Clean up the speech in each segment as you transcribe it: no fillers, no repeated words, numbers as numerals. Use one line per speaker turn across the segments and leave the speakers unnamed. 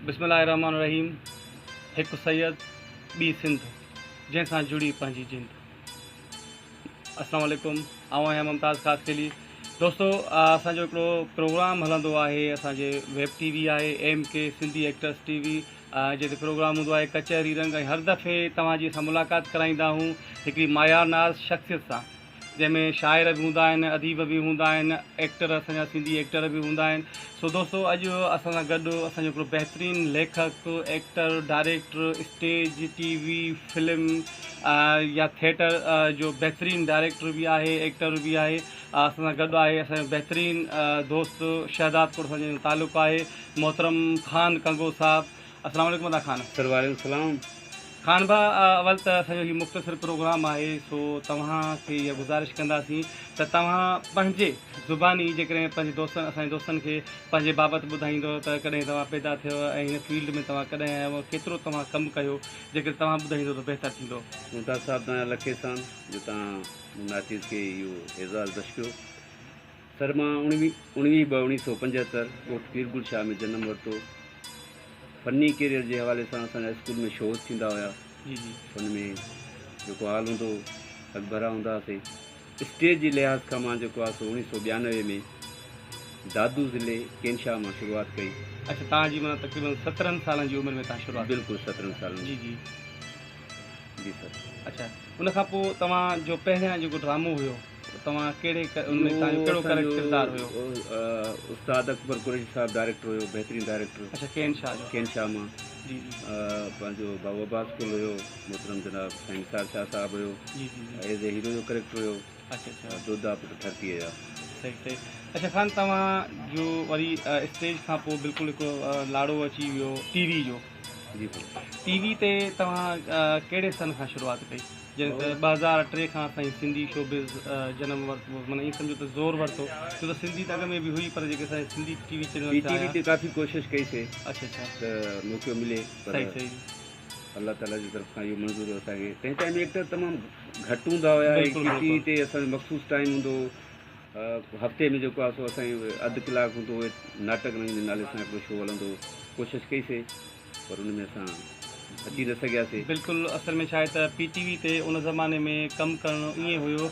بسم الله الرحمٰن الرحيم هڪ سيد ٻي سنڌ جنهن سان جڙي پنهنجي جند. السلام عليڪم آئون آهيان ممتاز خاصخيلي دوستو اسان جو هڪڙو پروگرام هلندو آهي اسان جي ويب ٽي وي آهي M K Sindhi actors T V جتي پروگرام هوندو آهي ڪچهري رنگ ۽ هر دفعي توهان جي اسان ملاقات ڪرائيندا آهيون هڪڙي معيار ناز شخصيت سان جنهن ۾ شاعر به هوندا آهن، اديب به هوندا آهن، ايڪٽر اسان جا سنڌي ايڪٽر به هوندا آهن. سو دوستو اڄ اسان سان گڏ اسان جو هڪڙو بهترين ليکڪ، actor, director, stage, T V, film يا ٿيٽر جو بهترين ڊائريڪٽر به آهي، ايڪٽر به آهي، اسان سان گڏ آهي اسان جو بهترين دوست شهدادڪوٽ سان جنهن جو تعلق آهي محترم خان ڪنگو صاحب. السلام عليڪم ادا خان.
سر وعليڪم السلام.
خان ڀاء اول ته اسان جو هي مختصر پروگرام آهي سو توهان کي اها گذارش ڪنداسين ته توهان پنهنجي زباني جيڪڏهن پنهنجي دوستن اسان جي دوستن کي پنهنجي بابت ٻڌائيندو ته ڪڏهن توهان پيدا ٿيو ۽ هن فيلڊ ۾ توهان ڪڏهن آيو ڪيترو توهان ڪم ڪيو جيڪڏهن توهان ٻڌائيندو ته بهتر ٿيندو.
ممتاز صاحب توهان جا لک احسان جو توهان مون ناچيز کي اهو اعزاز بخشيو. سر مان اڻويهه ٻه اڻويهه سو پنجهتر ڳوٺ پير گل شاهه ۾ جنم ورتو. فني ڪيريئر جي حوالي سان اسان جا اسڪول ۾ شوز ٿيندا هيا.
جي جي.
ان ۾ جيڪو حال هوندو هو اڳڀرا هوندا هئاسين. اسٽيج جي لحاظ کان مان جيڪو آهي سو اڻويهه سو ٻيانوي ۾ دادو ضلعي ڪين شاهه مان شروعات ڪئي.
اڇا توهان جي معنيٰ تقريبن سترهن سالن جي عمر ۾ توهان شروعات ڪئي.
بلڪل سترهن سالن
جي جي.
جي سر.
اڇا ان کان پوء توهان جو پهريان جيڪو ڊرامو هيو. توهان ڪهڙي ان ۾ توهان جو
اهو
ڪهڙو
اسان جو
ڪردار هيو؟
استاد اڪبر قريشي صاحب ڊائريڪٽر هيو بهترين ڊائريڪٽر.
اڇا ڪين شاهه جو.
ڪين شاهه مان
جي جي.
پنهنجو ڀائو عباس گل هيو محترم جناب سائين نثار شاهه صاحب هيو
جي جي جي.
ايز اي هيرو جو ڪريڪٽر هيو.
اڇا اڇا.
دودا پٽ ڌرتيء جا.
صحيح صحيح اڇا خان توهان جو وري اسٽيج کان پوء بلڪل هڪڙو لاڙو اچي ويو ٽي وي جو.
جي سر.
ٽي وي تي توهان ڪهڙي سن کان شروعات ڪئي؟ جڏهن ته 2003 کان اسان جي سنڌي شوبز جنم ورتو معنيٰ ائين سمجهو ته زور ورتو ڇو ته سنڌي ته اڳ ۾ به هئي پر جيڪي اسان جي سنڌي ٽي وي
پي
چينلز
ٽي وي
آيا.
تي ڪافي ڪوشش ڪئي سي
اڇا اڇا.
ته موقعو ملي پر
صحيح صحيح.
الله تعالي جي طرف کان اهو منظور هو اسان کي تنهن ٽائيم ايڪٽر تمام گهٽ هوندا هيا ۽
بلڪل
پي ٽي وي
بلڪل.
تي اسان جو مخصوص ٽائيم هوندو هو هفتي ۾ جيڪو آهي سو اسان کي اڌ ڪلاڪ هوندو هو ناٽڪ رنگ جي نالي سان هڪڙو شو هلندو هو ڪوشش ڪئي سي پر ان ۾ اسان اچي نه سگهياسي.
بلڪل اصل ۾ ڇا آهي ته پي ٽي وي تي ان زماني ۾ ڪم ڪرڻ ائين هيو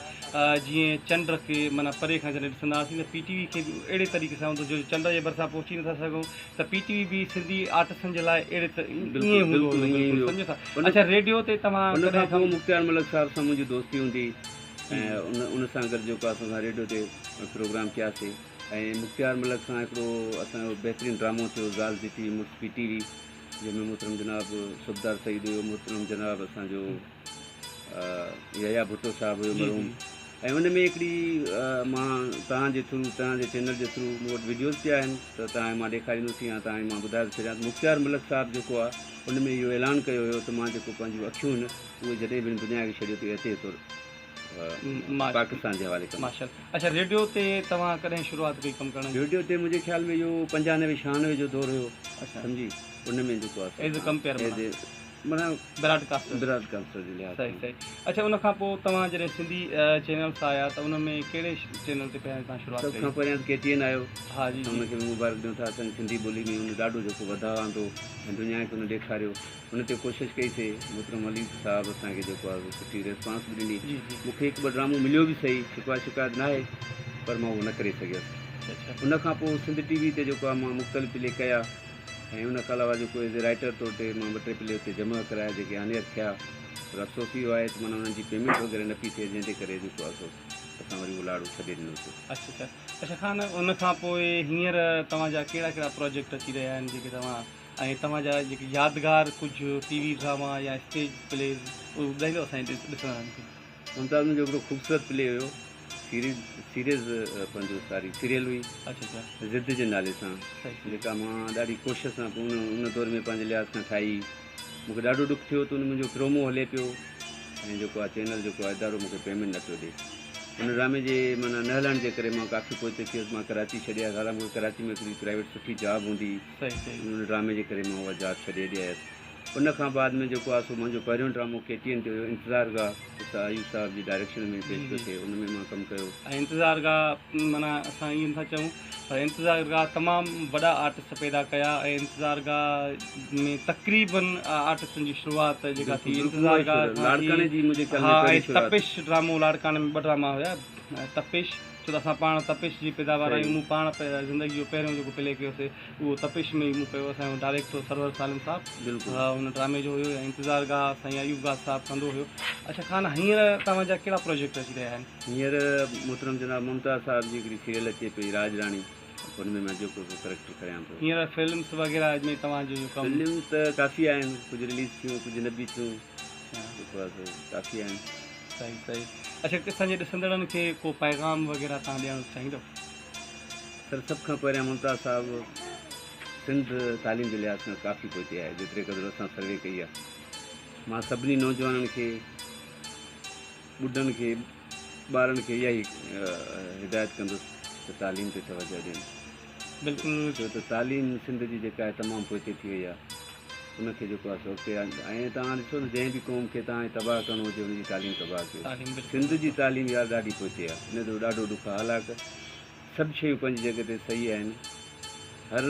جيئن چنڊ کي معنيٰ پري کان جڏهن ڏسندا هئاسين ته پي ٽي وي کي به اهڙي طريقي سان هوندو جو چنڊ جي ڀرسان پهچي نٿا سگهون ته پي ٽي وي به سنڌي آرٽسٽن جي لاء اهڙي
بلڪل
ائين هوندو
بلڪل
هيو
ائين ئي
بلڪل
هيو
سمجهو ٿا
ان
اڇا ريڊيو تي توهان
ان کان
ڪڏهن
پوء
ڪم
مختيار ملڪ صاحب سان منهنجي دوستي هوندي
جي
۽ ان ان سان گڏ جيڪو آهي سو اسان ريڊيو تي پروگرام ڪياسي ۽ مختيار ملڪ سان هڪڙو اسان جو بهترين ڊرامو ٿيو زال زي ٽي وي مڙس پي ٽي وي جنهن ۾ محترم جناب صوبدار سعيد هيو، محترم جناب اسان جو يحيٰ ڀٽو صاحب هيو
جي
مرحوم
جي.
۽ ان ۾ هڪڙي مان توهان جي ٿرو توهان جي چينل جي ٿرو مون وٽ وڊيوز پيا آهن ته توهان کي مان ڏيکاريندس يا توهان کي مان ٻڌائي ٿو ڇڏيان ته مختيار ملڪ صاحب جيڪو آهي ان ۾ اهو اعلان ڪيو هيو ته مان جيڪو پنهنجون اکيون آهن اهي جڏهن به هن دنيا کي ڇڏيو ته اهي طور پاڪستان جي حوالي ڪندس.
ماشاء الله اڇا ريڊيو تي توهان ڪڏهن شروعات ڪئي ڪم ڪرڻ جي؟
ريڊيو تي منهنجي خيال ۾ اهو پنجانوي ڇهانوي جو دور هيو
اڇا
سمجهي ان ۾ جيڪو آهي
as a compare
as a معنيٰ
براڊ ڪاسٽر
براڊ ڪاسٽر جي لحاظ
صحيح
کان.
صحيح اڇا ان کان پوء توهان جڏهن سنڌي چينلس آيا ته ان ۾ ڪهڙي چينل تي پهريان توهان شروعات
سڀ
ڪئي؟
کان پهريان ته ڪي ٽي اين آيو
ها جي
اسان
جي
ان کي به مبارڪ ڏيون ٿا اسان جي سنڌي ٻولي ۾ ان ڏاڍو جيڪو وڌاء آندو ۽ دنيا کي ان ڏيکاريو ان تي ڪوشش ڪئي سي محترم علي صاحب اسان کي جيڪو آهي سو سٺي ريسپانس به ڏني
جي جي.
مون کي هڪ ٻه ڊرامو مليو به سهي شڪوه شڪايت ناهي پر مان اهو نه ڪري سگهيس ان کان پوء سنڌ ٽي وي تي جيڪو آهي مان مختلف پلي ڪيا ۽ ان کان علاوه جيڪو ايز اي رائيٽر طور تي مان ٻه ٽي پلي اتي جمع ڪرايا جيڪي آن ايئر ٿيا پر افسوس اهو آهي ته معنيٰ انهن جي پيمينٽ وغيره نه پئي ٿئي جنهن جي ڪري جيڪو آهي سو اسان وري اهو لاڙو ڇڏي ڏنو سي.
اڇا اڇا اڇا خان ان کان پوء هينئر توهان جا ڪهڙا ڪهڙا پراجيڪٽ اچي رهيا آهن جيڪي توهان ۽ توهان جا جيڪي يادگار ڪجهه ٽي وي ڊراما يا اسٽيج پليز اهي ٻڌائيندو اسان جي ڏسندڙن کي.
ممتاز منهنجو هڪڙو خوبصورت پلي هيو سيريز سيريز پنهنجو ساري سيريل هئي
اڇا اڇا
ضد جي نالي سان
صحيح صحيح
جيڪا مان ڏاڍي ڪوشش سان ان ان دور ۾ پنهنجي لحاظ کان ٺاهي مون کي ڏاڍو ڏک ٿيو ته ان منهنجو پرومو هلي پيو ۽ جيڪو آهي چينل جيڪو آهي ادارو مون کي پيمينٽ نه پيو ڏي ان ڊرامي جي معنيٰ نه هلڻ جي ڪري مان ڪافي پوئتي ٿي ويس مان ڪراچي ڇڏي آيس حالانڪ مون کي ڪراچي ۾ هڪڙي پرائيويٽ سٺي جاب هوندي هئي
صحيح صحيح
ان ڊرامي جي ڪري مان اها جاب ڇڏي هيڏي آيس. ان کان بعد ۾ جيڪو آهي سو منهنجو پهريون ڊرامو ڪي ٽي اين تي هيو انتظار گاهه استاد ايوب صاحب جي ڊائريڪشن ۾ پيش پيو ٿئي ان ۾ مان ڪم ڪيو.
۽ انتظار گاهه معنيٰ اسان ائين نٿا چئون پر انتظار گاهه تمام وڏا آرٽسٽ پيدا ڪيا ۽ انتظار گاهه ۾ تقريبن آرٽسٽن جي شروعات جيڪا ٿي انتظار گاهه کان ٿي ها ۽ تپش ڊرامو لاڙڪاڻي ۾ ٻه ڊراما هيا تپش ڇو ته اسان پاڻ تپش جي پيداوار آهيون مون پاڻ زندگي جو پهريون جيڪو پلي ڪيو سي اهو تپش ۾ ئي مون ڪيو اسان جو ڊائريڪٽر سرور سالم صاحب ان ڊرامي جو هيو ۽ انتظار گاهه سائين ايوب گاهه صاحب ڪندو هيو اڇا خان هينئر توهان جا ڪهڙا پروجيڪٽ اچي رهيا آهن؟
هينئر محترم جناب ممتاز صاحب جي هڪڙي سيريل اچي پئي راڄ راڻي ان ۾ مان جيڪو سو ڪريڪٽر ڪريان ٿو.
هينئر فلمس وغيره ۾ توهان جو ڪم؟
فلمس ته ڪافي آهن ڪجهه رليز ٿيون ڪجهه نه به ٿيون جيڪو آهي سو ڪافي آهن.
صحيح صحيح اڇا اسان جي ڏسندڙن کي ڪو پيغام وغيره توهان ڏيڻ چاهيندو؟
سر سڀ کان پهريان ممتاز صاحب سنڌ تعليم جي لحاظ کان ڪافي پوئتي آهي جيتري قدر اسان سروي ڪئي آهي مان سڀني نوجوانن کي ٻڍن کي ٻارن کي اها ئي هدايت ڪندس ته تعليم تي توجه ڏين
بلڪل
ڇو ته تعليم سنڌ جي جيڪا آهي تمام پوئتي ٿي وئي آهي ان کي جيڪو آهي سو اڳتي ۽ توهان ڏسو ته جنهن به قوم کي توهان کي تباهه ڪرڻو هجي ان جي تعليم تباهه ڪيو سنڌ جي تعليم يار ڏاڍي پوئتي آهي ان جو ڏاڍو ڏک آهي حالانڪ سڀ شيون پنهنجي جڳهه تي صحيح آهن. هر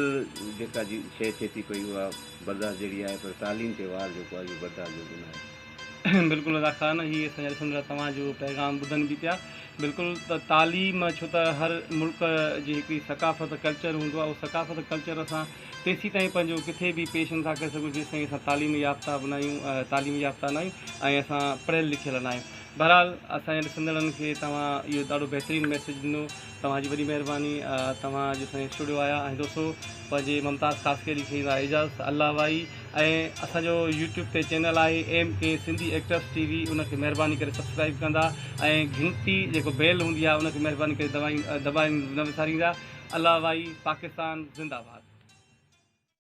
جيڪا جي شيء ٿئي ٿي پئي اها برداشت جهڙي آهي پر تعليم تي وار جيڪو آهي اهو برداشت جوڳو نه آهي.
بلڪل رضا خان هي اسان جا ڏسندڙ توهان جو پيغام ٻڌن به پيا بلڪل ته تعليم ڇو ته هر ملڪ جي هڪڙي ثقافت ڪلچر هوندو آهي اهو ثقافت ڪلچر اسان تيسين تائين پنهنجو ڪٿي به پيش نٿا ڪري سگهون جيستائين اسان تعليم يافته به نه آهيون تعليم يافته نه آهيون ۽ اسان پڙهيل لکيل نه آهيون بهرحال اسان جي ڏسندڙن کي توهان اهو ڏاڍو بهترين ميسيج ڏنو توهان جي وڏي مهرباني توهان اڄ اسان جي اسٽوڊيو آيا ۽ دوستو پنهنجي ممتاز خاصخيلي کي ايندا اجازت الله وائي ۽ اسان جو يوٽيوب تي چينل آهي M K Sindhi actors T V ان کي مهرباني ڪري سبسڪرائب ڪندا ۽ گهنٽي جيڪو بيل هوندي آهي ان کي مهرباني ڪري دٻائين دٻائين نه وساريندا الله وائي پاڪستان زنده باد.